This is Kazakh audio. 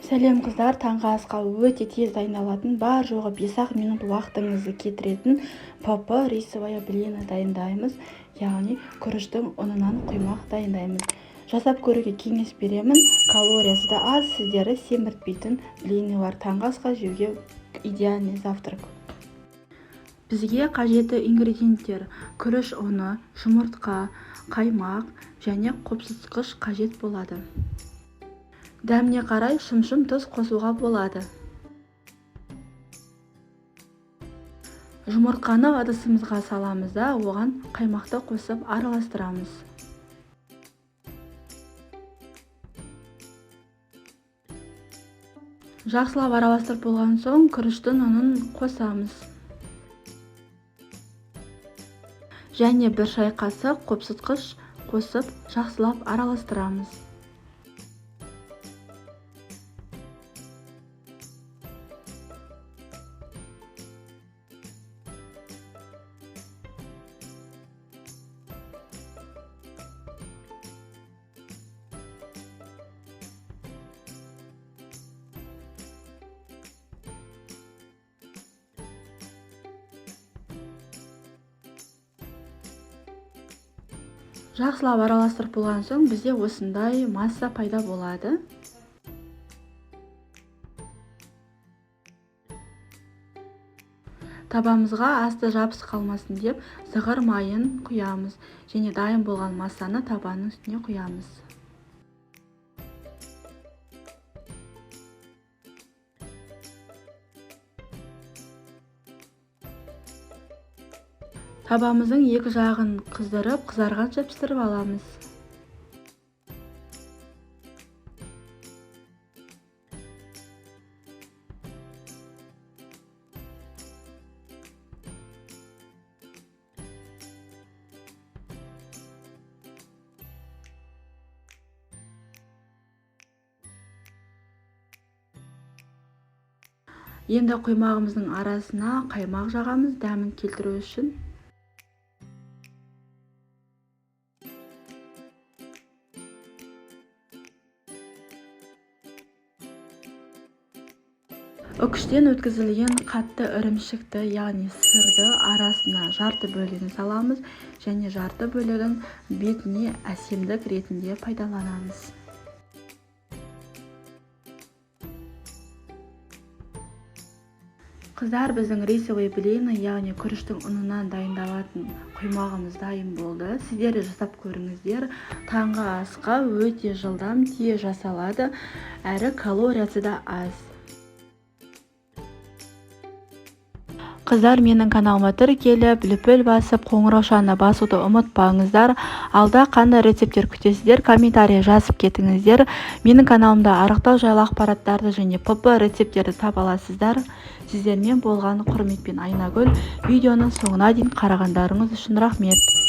Сәлем, қыздар! Таңғы асқа өте тез дайындалатын, бар жоғы 5-ақ минут уақытыңызды кетіретін ПП рисовая блины дайындаймыз, яғни күріштің ұнынан құймақ дайындаймыз. Жасап көруге кеңес беремін. Калориясы да аз, сіздерді семіртпейтін блинылар, таңғы асқа жеуге идеальный завтрак. Бізге қажетті ингредиенттер: күріш ұны, жұмыртқа, қаймақ және қопсытқыш қажет болады. Дәміне қарай шымшым тұз қосуға болады. Жұмыртқаны ыдысымызға саламыз да, оған қаймақты қосып араластырамыз. Жақсылап араластырып болған соң, күріштің ұнын қосамыз. Және 1 шай қасық қопсытқыш қосып, жақсылап араластырамыз. Жақсылап араластырып болған соң, бізде осындай масса пайда болады. Табамызға асты жабысып қалмасын деп, зығыр майын құямыз және дайын болған массаны табаның үстіне құямыз. Табамыздың екі жағын қыздырып, қызарғанша пісіріп аламыз. Енді құймағымыздың арасына қаймақ жағамыз, дәмін келтіру үшін. Үкіштен өткізілген қатты ірімшікті, яғни сырды арасына жарты бөлігін саламыз және жарты бөлігін бетіне әсемдік ретінде пайдаланамыз. Қыздар, біздің рисовый блины, яғни күріштің ұнынан дайындалатын құймағымыз дайын болды. Сіздер де жасап көріңіздер. Таңғы асқа өте жылдам, тез жасалады, әрі калориясы да аз. Қыздар, менің каналыма тіркеліп, лүпіл басып, қоңыраушаны басуды ұмытпаңыздар. Алда қандай рецепттер күтесіздер, комментарий жазып кетіңіздер. Менің каналымда арықтау жайлы ақпараттарды және ПП рецепттерді таба аласыздар. Сіздермен болған Құрметпен Айнагүл. Видеоның соңына дейін қарағандарыңыз үшін рахмет.